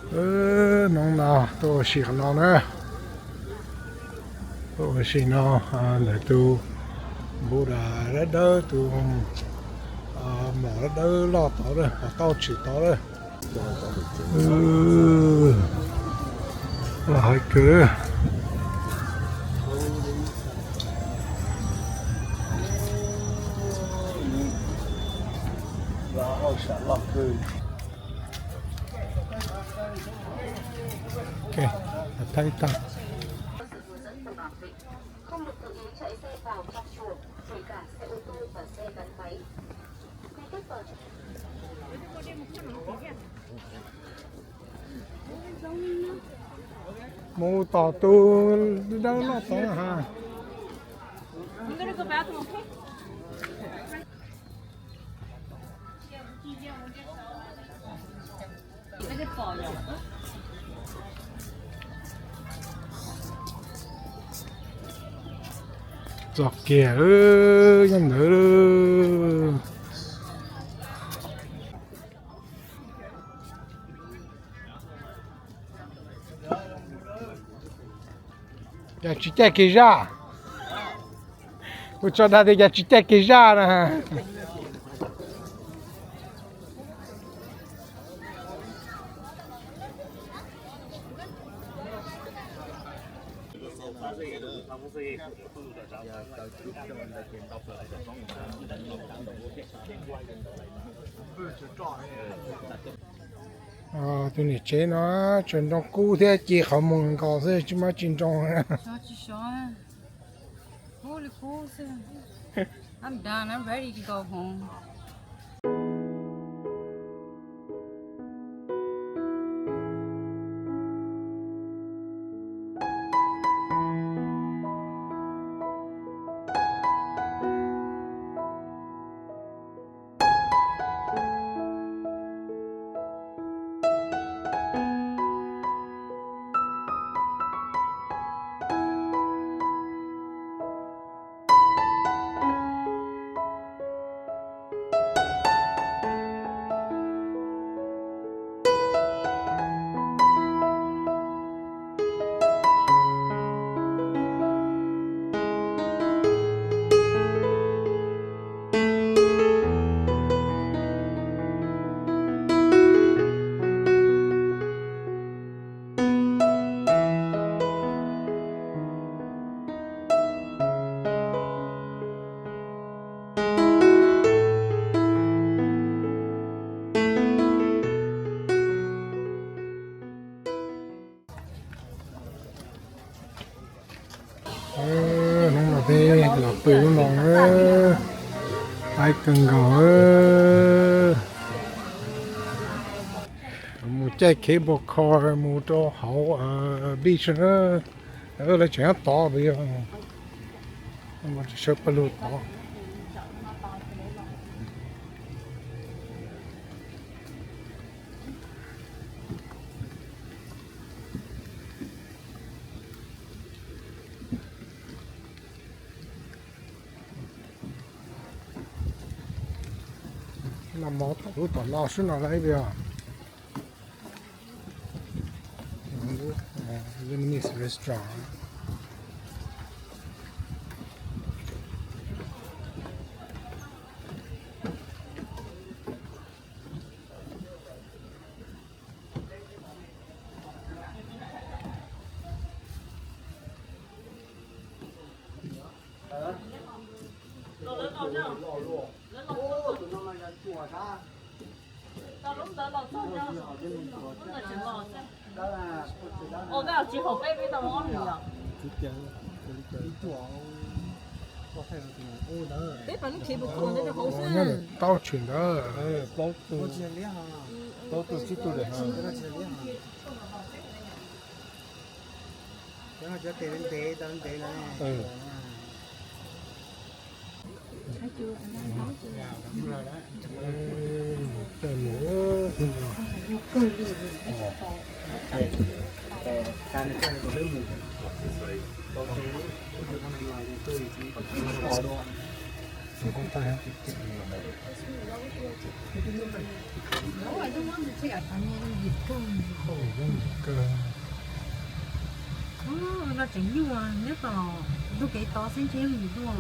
Hnub no tuaj ua si qhov no na, tuaj ua si no ntawm tus Buddha dawb dawb, tus mom dawb dawb loj tod, pom tau tshwm tod lawm. Loj heev kawg. Ok, thab ib tag. Mus tom tus dawb loj tod ha. Txog kiag nyob ntawd. Cas tsis caij kiag zaj? Kuv tso dag tias cas tsis caij kiag zaj na. Tus niam tsev no tseem nroo kub thiab, ci qhov muag nkaus xwb tsis muaj tsis nroo. Hnub no peb los pw lub no, qaib kawg nkaus. Mus caij cable car mus rau hauv beach na. Lawv tseem nyob tod, sawv pawg lug tod. Noj mov tom lub tom no xwb no lauj. Vietnamese restaurant. Nyob ntawm taub tshwm ntawd. No tseem nyuaj nyob tom ntug kev tod xwb ntshe yeej yim tuaj.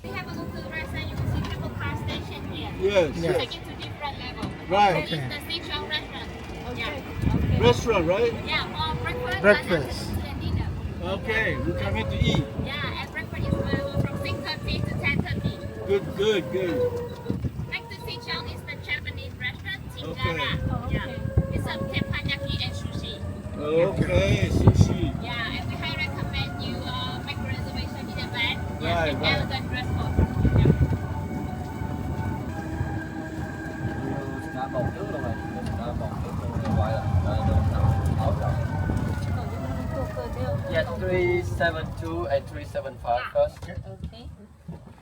We have a local restaurant. You will see cable car station here. Yes. Yeah. Take it to different level. Right. Okay. It's the Sichuan restaurant. Yeah. Restaurant, right? Yeah, for breakfast. Breakfast. And dinner. Okay, we come here to eat. Yeah, and breakfast is available from six thirty to ten thirty. Good, good, good. Next to Sichuan is the Japanese restaurant, Chinchara. Okay. Yeah. It's a teppanyaki and sushi. Okay, sushi. Yeah, and we highly recommend you uh, make reservation in advance. Yeah, right, and right. Elegant dress code. Yeah. Xav npaum twg los xav npaum twg los quay lawm. Yeah, three seven two and three seven five first. Okay.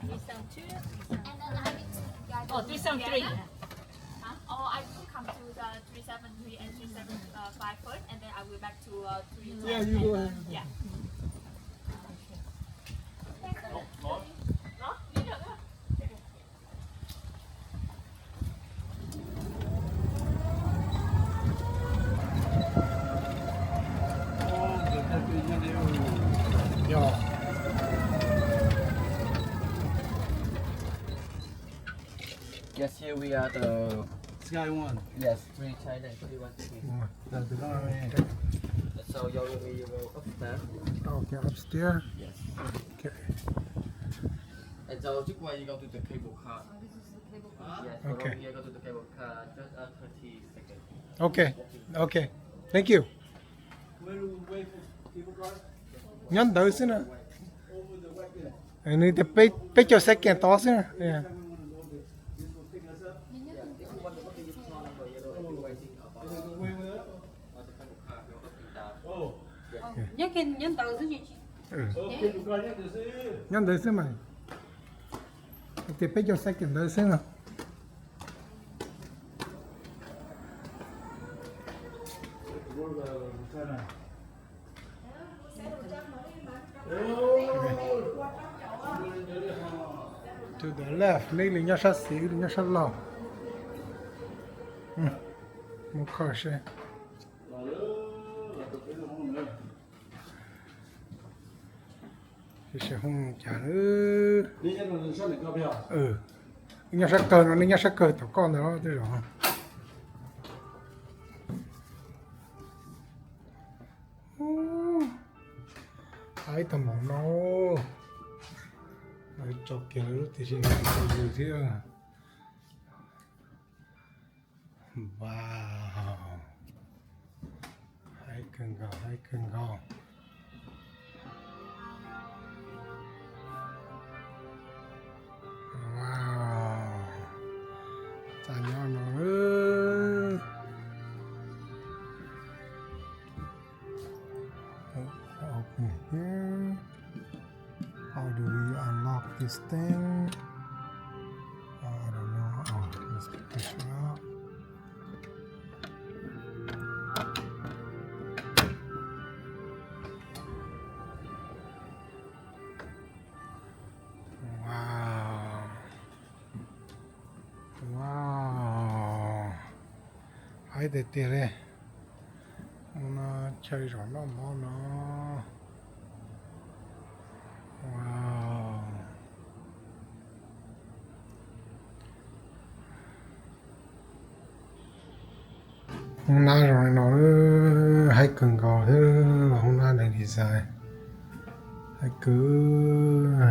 Three seven two. And then I need to guide you. Oh, three seven three. Huh? Or I will come to the three seven three and three seven five first, and then I will back to uh, three. Yeah, you go ahead. Yeah. Yes, here we are the Sky One. Yes, three China, three one three. So your room, you go upstairs. Okay, upstairs. Yes. Okay. And so just while you go to the cable car. Yes, okay. From here go to the cable car, just uh, thirty seconds. Okay, okay. Thank you. Nyob ntawd xwb na. Nws tias peb caug second tod xwb na. Nyob ntawd xwb mas. Tias peb caug second ntawd xwb no. To the left, neb li nyob sab xis, wb li nyob sab laug. Mus kho seb. Tab sis hu cas, nyob sab kawg no, neb nyob sab kawg tom koj ntawd los tej zaum. Haib tag npaum no, tso kiag lub tiam sis tau yws thiab. Wow, haib kawg nkaus, haib kawg nkaus. Wow, txaj nyob no. Open here. How do we unlock this thing? Oh, I don't know. Oh, let's pick this one up. Wow. Wow. Haib tiag tiag li. Mus no chaw zaum noj mov no. Wow. Hoob nab zoo li no, haib kawg nkaus thiab, hoob nab design haib kawg.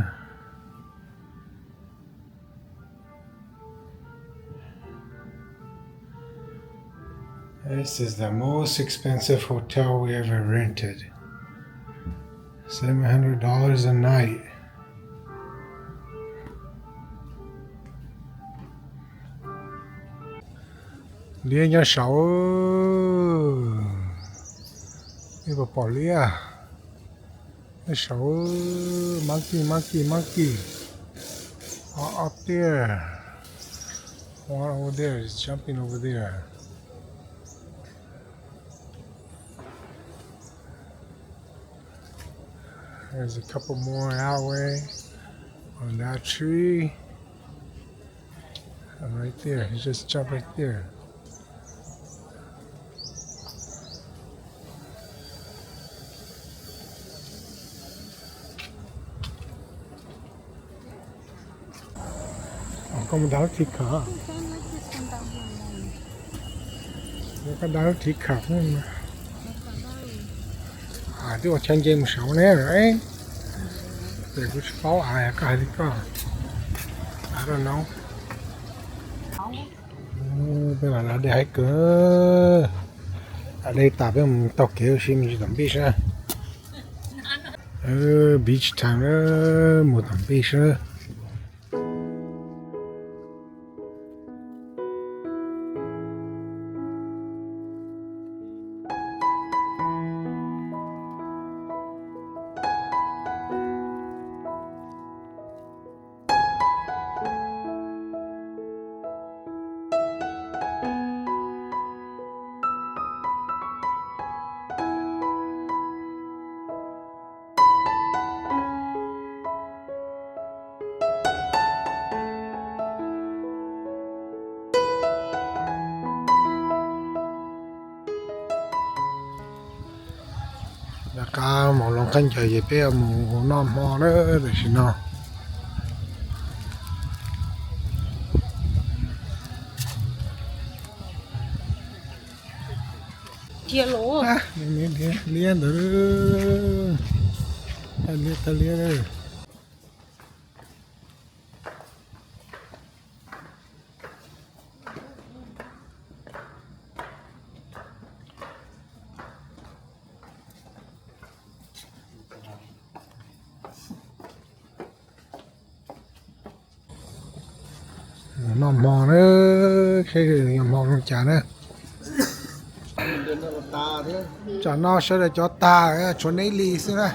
This is the most expensive hotel we ever rented. Seven hundred dollars a night. Liab nyob saud. Nej puas pom liab? Nyob saud, monkey, monkey, monkey. All up there. One over there is jumping over there. There's a couple more out way on that tree. And right there, he just jumped right there. Koj mus ntaus lub thi kham. Koj ntaus lub thi kham. Twb ua chaw nce mus saud ne. Ces kuv tsis paub, koj hais li koj. Peb los da dej haib kawg. Da dej tas peb mus taug kev ua si mus tom npij saib. Beach time, mus tom npij saib. Nram qab mus los khaub ncaws ces peb mus noj hmo na, tam sim no. Liab ntawd, liab tag liab. Noj hmo na, saib noj hmo zoo cas na. Tsam no sawv daws cov tag, tshuav neb li xwb na.